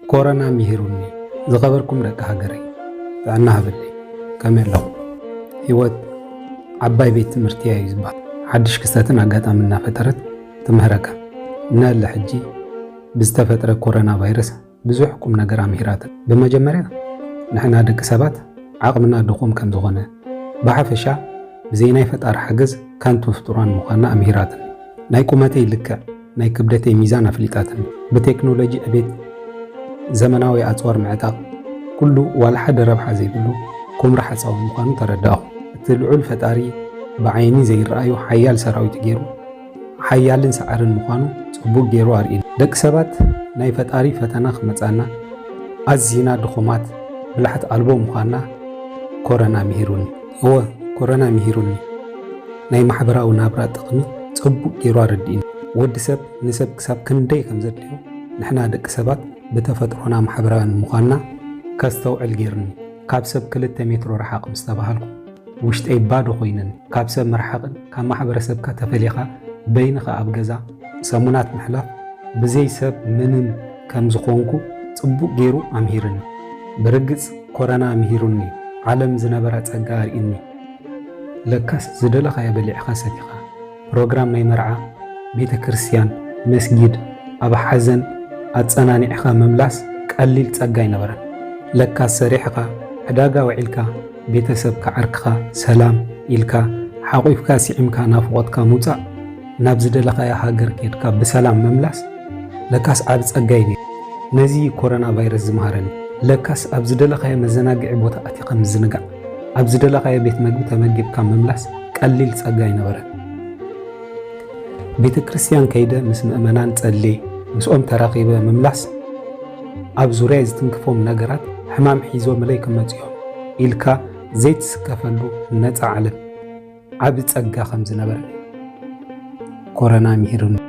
ኮረና ምሂሩኒ። ዝኸበርኩም ደቂ ሃገረይ፣ ጥዕና ሃበለይ። ከመይ ኣለኹም? ህይወት ዓባይ ቤት ትምህርቲ እያ እዩ ዝበሃል። ሓድሽ ክስተትን ኣጋጣሚ እናፈጠረት ትምህረካ። እናለ ሕጂ ብዝተፈጥረ ኮረና ቫይረስ ብዙሕ ቁም ነገር ኣምሂራትን። ብመጀመርያ ንሕና ደቂ ሰባት ዓቕምና ድኹም ከም ዝኾነ፣ ብሓፈሻ ብዘይ ናይ ፈጣሪ ሓገዝ ከንቱ ፍጡራን ምዃንና ኣምሂራትን። ናይ ቁመተይ ልክዕ ናይ ክብደተይ ሚዛን ኣፍሊጣትን። ብቴክኖሎጂ ዕቤት ዘመናዊ ኣጽዋር ምዕጣቕ ኩሉ ዋላ ሓደ ረብሓ ዘይብሉ ኩምራ ሓጻዊ ምዃኑ ተረዳእኹ። እቲ ልዑል ፈጣሪ ብዓይኒ ዘይረኣዩ ሓያል ሰራዊት ገይሩ ሓያልን ሰዓርን ምዃኑ ጽቡቕ ገይሩ ኣርእዩና። ደቂ ሰባት ናይ ፈጣሪ ፈተና ክመጻና ኣዚና ድኹማት ብላሕት ኣልቦ ምዃንና ኮረና ምሂሩኒ። እወ፣ ኮረና ምሂሩኒ። ናይ ማሕበራዊ ናብራ ጥቕሚ ጽቡቕ ገይሩ ኣረዲእኒ። ወዲ ሰብ ንሰብ ክሳብ ክንደይ ከም ዘድልዮ ንሕና ደቂ ሰባት ብተፈጥሮና ማሕበራውያን ምዃንና ከስተውዕል ገይሩኒ። ካብ ሰብ ክልተ ሜትሮ ርሓቕ ምስ ተባሃልኩ ውሽጠይ ባዶ ኮይነኒ። ካብ ሰብ ምርሓቕን ካብ ማሕበረሰብካ ተፈሊኻ በይንኻ ኣብ ገዛ ሰሙናት ምሕላፍ ብዘይ ሰብ ምንም ከም ዝኾንኩ ጽቡቕ ገይሩ ኣምሂርኒ። ብርግጽ ኮረና ምሂሩኒ፣ ዓለም ዝነበራ ጸጋ ኣርእዩኒ። ለካስ ዝደለኻዮ በሊዕኻ ሰቲኻ፣ ፕሮግራም ናይ መርዓ፣ ቤተ ክርስቲያን፣ መስጊድ፣ ኣብ ሓዘን ኣጸናኒዕኻ ምምላስ ቀሊል ጸጋ ኣይነበረን። ለካስ ሰሪሕኻ፣ ዕዳጋ ውዒልካ፣ ቤተሰብካ ዓርክኻ ሰላም ኢልካ ሓቑፍካ ስዒምካ ናፍቖትካ ምውጻእ፣ ናብ ዝደለኻዮ ሃገር ኬድካ ብሰላም ምምላስ ለካስ ዓቢ ጸጋ እዩ ነይሩ። ነዚ ኮረና ቫይረስ ዝመሃረኒ። ለካስ ኣብ ዝደለኻዮ መዘናግዒ ቦታ ኣቲኻ ምዝንጋዕ፣ ኣብ ዝደለኻዮ ቤት መግቢ ተመጊብካ ምምላስ ቀሊል ጸጋ ኣይነበረን። ቤተ ክርስቲያን ከይደ ምስ ምእመናን ጸልየ፣ ምስኦም ተራኺበ ምምላስ ኣብ ዙርያይ ዝትንክፎም ነገራት ሕማም ሒዞምለይ ክመጹ እዮም ኢልካ ዘይትስከፈሉ ነጻ ዓለም ዓቢ ጸጋ ከም ዝነበረ ኮረና ምሂሩኒ።